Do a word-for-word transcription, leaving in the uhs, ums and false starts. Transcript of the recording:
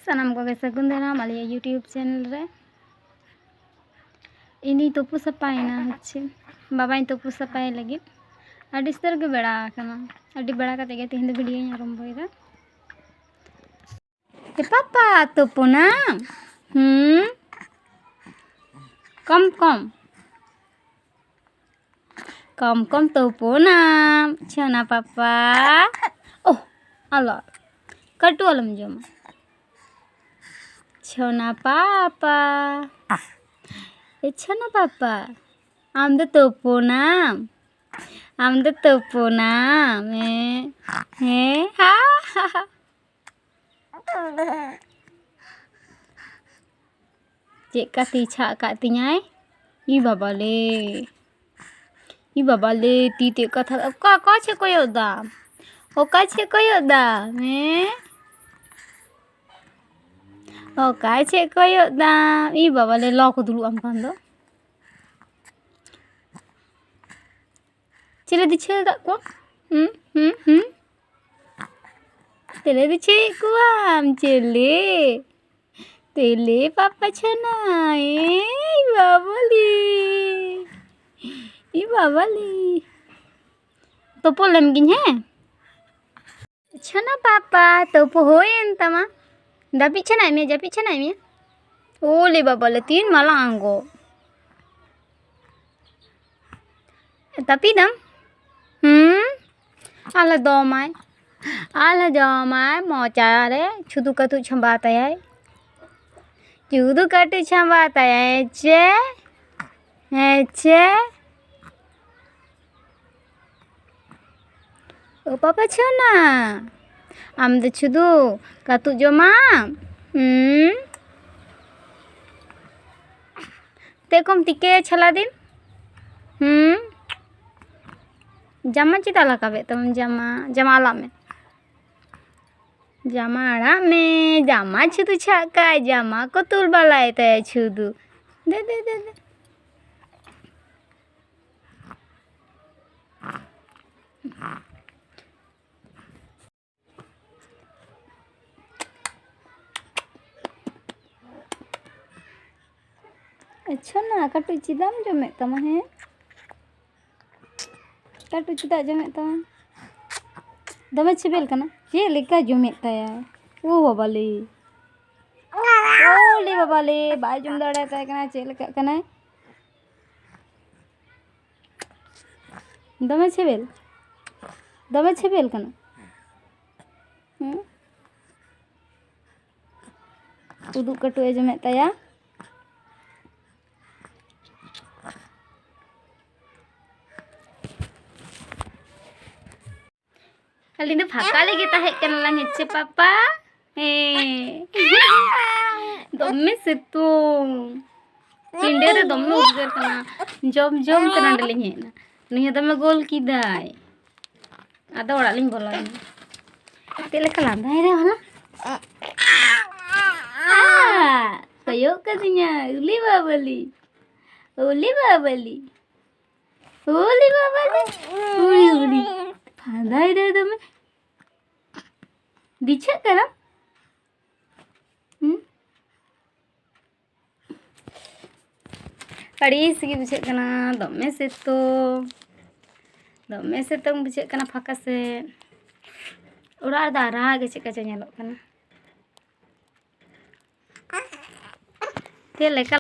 ᱥᱟᱱᱟᱢ ᱠᱚᱜᱮ ᱥᱟᱹᱜᱩᱱ ᱫᱟᱨᱟᱢ ᱟᱞᱮᱭᱟᱜ YouTube channel ᱨᱮ᱾ ᱤᱧ ᱫᱩᱧ ᱛᱩᱯᱩ ᱥᱟᱯᱷᱟᱭᱮᱱᱟ, ᱦᱚᱪᱪᱷᱮ, ᱵᱟᱵᱟᱧ ᱛᱩᱯᱩ ᱥᱟᱯᱷᱟᱭᱮ ᱞᱟᱹᱜᱤᱫ᱾ ᱟᱹᱰᱤ ᱩᱥᱛᱟᱹᱨ ᱜᱮ ᱵᱮᱲᱟ ᱟᱠᱟᱱᱟ᱾ ᱟᱹᱰᱤ ᱵᱮᱲᱟ ᱠᱟᱛᱮ ᱜᱮ ᱛᱮᱦᱮᱧ ᱫᱚ videoᱧ ᱟᱨᱟᱢᱵᱷᱚᱭᱮᱫᱟ᱾ ᱮ ᱯᱟᱯᱟ, ᱛᱩᱯᱩᱱᱟᱢ? ᱦᱩᱸ? ᱠᱚᱢ ᱠᱚᱢ᱾ ᱠᱚᱢ ᱠᱚᱢ ᱛᱩᱯᱩᱱᱟᱢ, ᱪᱷᱳᱱᱟ ᱯᱟᱯᱟ᱾ ᱳᱦ, ᱟᱞᱚ᱾ ᱠᱟᱹᱴᱩ ᱟᱞᱚᱢ ᱡᱚᱢᱟ᱾ ᱪᱷᱳᱱᱟ ᱯᱟᱯᱟ᱾ ᱮ ᱪᱷᱳᱱᱟ ᱯᱟᱯᱟ, ᱟᱢ ᱫᱚ ᱛᱩᱯᱩᱱᱟᱢ? ᱟᱢ ᱫᱚ ᱛᱩᱯᱩᱱᱟᱢ? ᱦᱮᱸ? ᱦᱮᱸ? ᱦᱟ, ᱦᱟ, ᱦᱟ᱾ ᱪᱮᱫ ᱠᱟ ᱛᱤ ᱪᱷᱟᱜ ᱠᱟᱜ ᱛᱤᱧᱟᱭ? ᱤ ᱵᱟᱵᱟ ᱞᱮ, ᱤ ᱵᱟᱵᱟ ᱞᱮ, ᱛᱤ ᱛᱮᱫ ᱠᱟᱛᱷᱟ, ᱚᱠᱟ, ᱚᱠᱟ ᱥᱮᱫ ᱠᱚᱭᱚᱜ ᱫᱟᱢ? ᱚᱠᱟ ᱥᱮᱫ ᱠᱚᱭᱚᱜ ᱫᱟᱢ? ᱦᱮᱸ? ᱚᱠᱟ ᱥᱮᱫ ᱠᱚᱭᱚᱜ ᱫᱟᱢ? ᱤ ᱵᱟᱵᱟ ᱞᱮ, ᱞᱚ ᱠᱚ ᱫᱩᱲᱩᱵ ᱟᱢ ᱠᱷᱟᱱ ᱫᱚ᱾ ᱪᱤᱞᱤ ᱫᱤᱪᱷᱟᱹ ᱟᱠᱟᱫ ᱠᱚᱣᱟ? ᱦᱩᱸ, ᱦᱩᱸ, ᱦᱩᱸ? ᱪᱤᱞᱤ ᱫᱤᱪᱷᱟᱹᱭᱮᱫ ᱠᱚᱣᱟᱢ? ᱪᱤᱞᱤ? ᱛᱮᱞᱮ ᱯᱟᱯᱟ ᱪᱷᱟᱱᱟ, ᱮᱭ ᱵᱟᱵᱟᱞᱤ, ᱮᱭ ᱵᱟᱵᱟᱞᱤ᱾ ᱛᱩᱯᱩ ᱞᱮᱱ ᱜᱤᱧ, ᱦᱮᱸ? ᱪᱷᱟᱱᱟ ᱯᱟᱯᱟ, ᱛᱩᱯᱩ ᱦᱩᱭᱮᱱ ᱛᱟᱢᱟ᱾ ᱡᱟᱹᱯᱤᱫ ᱥᱟᱱᱟᱭᱮᱫ ᱢᱮᱭᱟ, ᱡᱟᱹᱯᱤᱫ ᱥᱟᱱᱟᱭᱮᱫ ᱢᱮᱭᱟ? ᱳᱞᱮ ᱵᱟᱵᱟᱞᱮ, ᱛᱤᱱ ᱢᱟᱞᱟ ᱟᱸᱜᱚ᱾ ᱛᱟᱹᱯᱤᱫᱟᱢ? ᱦᱩᱸ? ᱟᱞᱮ ᱫᱚᱢᱟᱭ᱾ ᱟᱞᱮ ᱡᱚᱢᱟᱭ ᱢᱚᱪᱟ ᱨᱮ, ᱪᱷᱩᱫᱩ ᱠᱟᱹᱴᱩᱡ ᱪᱷᱟᱢᱵᱟ ᱛᱟᱭᱟᱭ᱾ ᱪᱷᱩᱫᱩ ᱠᱟᱹᱴᱩᱡ ᱪᱷᱟᱢᱵᱟ ᱛᱟᱭᱟᱭ᱾ ᱪᱮ? ᱦᱮᱸ, ᱪᱮ? ᱳ ᱯᱟᱯᱟ ᱪᱷᱳᱱᱟ, ᱟᱢ ᱫᱚ ᱪᱷᱩᱫᱩ ᱠᱟᱹᱴᱩᱡ ᱡᱚᱢᱟᱢ? ᱦᱩᱸ? ᱛᱮ ᱠᱚᱢ ᱛᱤᱠᱮ ᱪᱷᱟᱞᱟ ᱫᱤᱱ? ᱦᱩᱸ? ᱡᱟᱢᱟ ᱪᱮᱫᱟᱜ ᱞᱟᱠᱟᱵᱮᱫ ᱛᱟᱢᱟᱢ? ᱡᱟᱢᱟ, ᱡᱟᱢᱟ ᱟᱞᱟᱜ ᱢᱮ᱾ ᱡᱟᱢᱟ ᱟᱲᱟᱜ ᱢᱮ᱾ ᱡᱟᱢᱟ ᱪᱷᱩᱫᱩ ᱪᱷᱟᱜ ᱠᱟᱭ, ᱡᱟᱢᱟ ᱠᱚ ᱛᱩᱞ ᱵᱟᱞᱟᱭ ᱛᱟᱭᱟ ᱪᱷᱩᱫᱩ᱾ ᱫᱮ, ᱫᱮ, ᱫᱮ, ᱫᱮ᱾ ᱟᱪᱪᱷᱟ ᱱᱟ, ᱠᱟᱹᱴᱩᱡ ᱪᱮᱫᱟᱜ ᱮᱢ ᱡᱚᱢᱮᱫ ᱛᱟᱢᱟ? ᱦᱮᱸ, ᱠᱟᱹᱴᱩᱡ ᱪᱮᱫᱟᱜ ᱡᱚᱢᱮᱫ ᱛᱟᱢᱟ? ᱫᱚᱢᱮ ᱥᱤᱵᱤᱞ ᱠᱟᱱᱟ᱾ ᱪᱮᱫ ᱞᱮᱠᱟ ᱡᱚᱢᱮᱫ ᱛᱟᱭᱟ? ᱳ ᱵᱟᱵᱟ ᱞᱮ, ᱳ ᱞᱮ ᱵᱟᱵᱟ ᱞᱮ, ᱵᱟᱭ ᱡᱚᱢ ᱫᱟᱲᱮᱭᱟᱛᱟᱭ ᱠᱟᱱᱟ᱾ ᱪᱮᱫ ᱞᱮᱠᱟᱜ ᱠᱟᱱᱟᱭ? ᱫᱚᱢᱮ ᱥᱤᱵᱤᱞ, ᱫᱚᱢᱮ ᱥᱤᱵᱤᱞ ᱠᱟᱱᱟ᱾ ᱦᱩᱸ? ᱩᱫᱩᱜ ᱠᱟᱹᱴᱩᱵ ᱮ ᱡᱚᱢᱮᱫ ᱛᱟᱭᱟ᱾ ᱟᱹᱞᱤᱧ ᱫᱚ ᱯᱷᱟᱸᱠᱟ ᱞᱟᱹᱜᱤᱫ ᱛᱟᱦᱮᱸ ᱠᱟᱱᱟᱞᱟᱝ᱾ ᱦᱮᱸᱪᱮ ᱯᱟᱯᱟ? ᱦᱮᱸ᱾ ᱫᱚᱢᱮ ᱥᱤᱛᱩᱝ᱾ ᱯᱤᱸᱰᱟᱹ ᱨᱮ ᱫᱚᱢᱮ ᱩᱫᱽᱜᱟᱹᱨ ᱠᱟᱱᱟ᱾ ᱡᱚᱢ ᱡᱚᱢ ᱛᱮ ᱱᱚᱸᱰᱮ ᱞᱤᱧ ᱦᱮᱡ ᱮᱱᱟ᱾ ᱱᱩᱭ ᱦᱚᱸ ᱫᱚᱢᱮ ᱜᱳᱞ ᱠᱮᱫᱟᱭ᱾ ᱟᱫᱚ ᱚᱲᱟᱜ ᱞᱤᱧ ᱵᱚᱞᱚᱭᱮᱱᱟ᱾ ᱪᱮᱫ ᱞᱮᱠᱟ ᱞᱟᱸᱫᱟᱭ ᱨᱮ ᱵᱷᱟᱞᱟ? ᱟ, ᱠᱚᱭᱚᱜ ᱠᱟᱫᱤᱧᱟ, ᱩᱞᱤ ᱵᱟᱵᱟᱞᱤ, ᱩᱞᱤ ᱵᱟᱵᱟᱞᱤ, ᱩᱞᱤ ᱵᱟᱵᱟᱞᱤ, ᱩᱞᱤ, ᱩᱞᱤ᱾ ᱯᱷᱟᱸᱫᱟᱭ ᱫᱟᱭ ᱫᱚᱢᱮ᱾ ᱫᱤᱪᱷᱟᱹᱜ ᱠᱟᱱᱟ? ᱦᱩᱸ? ᱟᱹᱲᱤᱥ ᱜᱮ ᱵᱩᱡᱷᱟᱹᱜ ᱠᱟᱱᱟ, ᱫᱚᱢᱮ ᱥᱤᱛᱩᱝ, ᱫᱚᱢᱮ ᱥᱤᱛᱩᱝ ᱵᱩᱡᱷᱟᱹᱜ ᱠᱟᱱᱟ ᱯᱷᱟᱸᱠᱟ ᱥᱮᱫ᱾ ᱚᱲᱟᱜ ᱨᱮᱫᱚ ᱟᱨᱟᱜ ᱜᱮ ᱪᱮᱫ ᱠᱟ ᱪᱚ ᱧᱮᱞᱚᱜ ᱠᱟᱱᱟ᱾ ᱪᱮᱫ ᱞᱮᱠᱟ